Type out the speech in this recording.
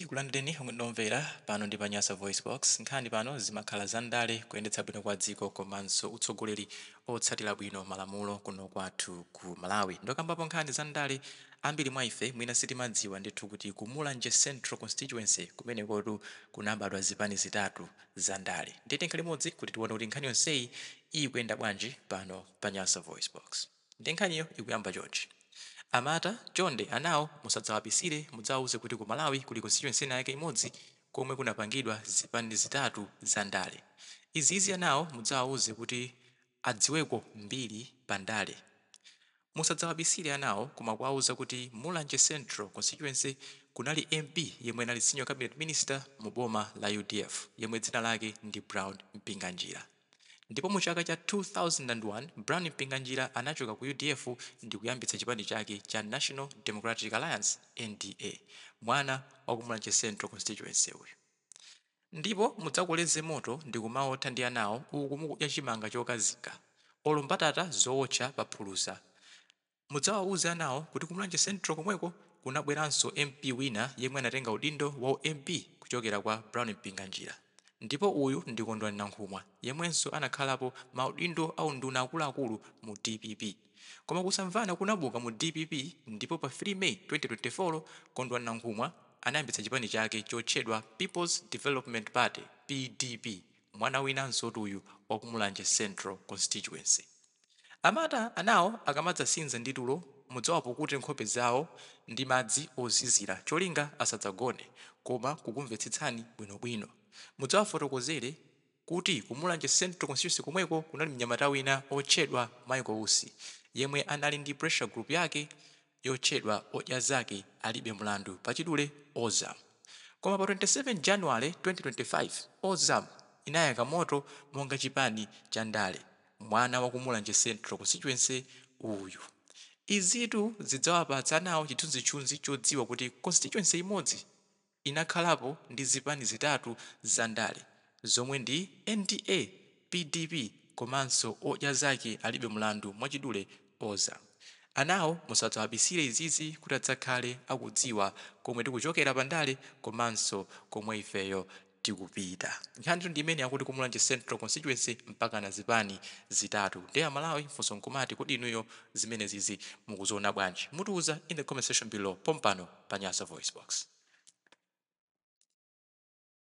Tikulandireni omvera pano ndi pa Nyasa Voice Box. Nkhani pano zimakhala za ndale, kuyendetsa bwino kwa dziko komanso utsogoleri otsatira bwino malamulo kuno kwathu ku Malawi. Ndokambapo nkhani za ndale, ambiri mwa ife mwina sitimadziwa ndithu kuti ku Mulanje Central Constituency kumenekotu kunabadwa zipani zitatu za ndale. Ndiye tikhale limodzi kuti tione kuti nkhani yonseyi ikuyenda bwanji pano pa Nyasa Voice Box. Ndi nkhaniyo ikuyamba chonchi: Amata, chonde anawo musadzawabisire, mudzawauze kuti ku Malawi kuli constituency ina yake imodzi komwe kunapangidwa zipani zitatu za ndale. Izizi anawo mudzawauze kuti adziweko mbiri pa ndale. Musadzawabisire anawo, koma kuwauza kuti Mulanje Central Constituency kunali MP yemwe anali senior cabinet minister mu boma la UDF, yemwe dzina lake ndi Brown Mpinganjira. Ndipo mu chaka cha 2001 Brown Mpinganjira anachoka ku UDF ndi kuyambitsa chipani chake cha National Democratic Alliance, NDA. Mwana wa ku Mulanje Central Constituency uyu. Ndipo mudzakoleze moto ndi kumaotha ndi anawo uku mukudya chimanga chokazinga olo mbatata zowotcha pa phulusa. Mudzawawuze anawo kuti ku Mulanje Central komweko kunabweranso MP wina yemwe anatenga udindo wa MP kuchokera kwa Brown Mpinganjira, ndipo uyu ndi Kondwani Nankhumwa, yemwenso anakhalapo maudindo a unduna akuluakulu mu DPP. Koma kusamvana kunabuka mu DPP, ndipo pa 3 May 2024 Kondwani Nankhumwa anayambitsa chipani chake chotchedwa People's Development Party, PDP. Mwana winanso uyu wa ku Mulanje Central Constituency. Amata, anawo akamadzasinza ndi tulo, mudzawapukute nkhope zawo ndi madzi ozizira, cholinga asadzagone koma kukumvetsetsani bwinobwino. Mudzawafotokozere kuti ku Mulanje Central Constituency komweko kunali mnyamata wina otchedwa Michael Usi, yemwe anali ndi pressure group yake yotchedwa Odya Zake Alibe Mlandu, pachidule OZAM. Koma pa 27 January 2025 OZAM inayaka moto monga chipani cha ndale. Mwana wa ku Mulanje Central Constituency uyu. Izitu zidzawapatsa nawo chithunzithunzi chodziwa kuti constituency imodzi inakhalapo ndi zipani zitatu za ndale, zomwe ndi NDA, PDP komanso Odya Zake Alibe Mlandu, mwachidule OZAM. Anawo musadzawabisire izizi kuti adzakhale akudziwa komwe tikuchokera pandale komanso komwe ifeyo tikupita. Nkhani ndi imene akuti ku Mulanje Central Constituency mpaka na zipani zitatu. Ndiye Amalawi, mfunso nkumati, kodi inuyo zimene zizi mukuziona bwanji? Mutiuza in the comment section below pompano pa Nyasa Voice Box.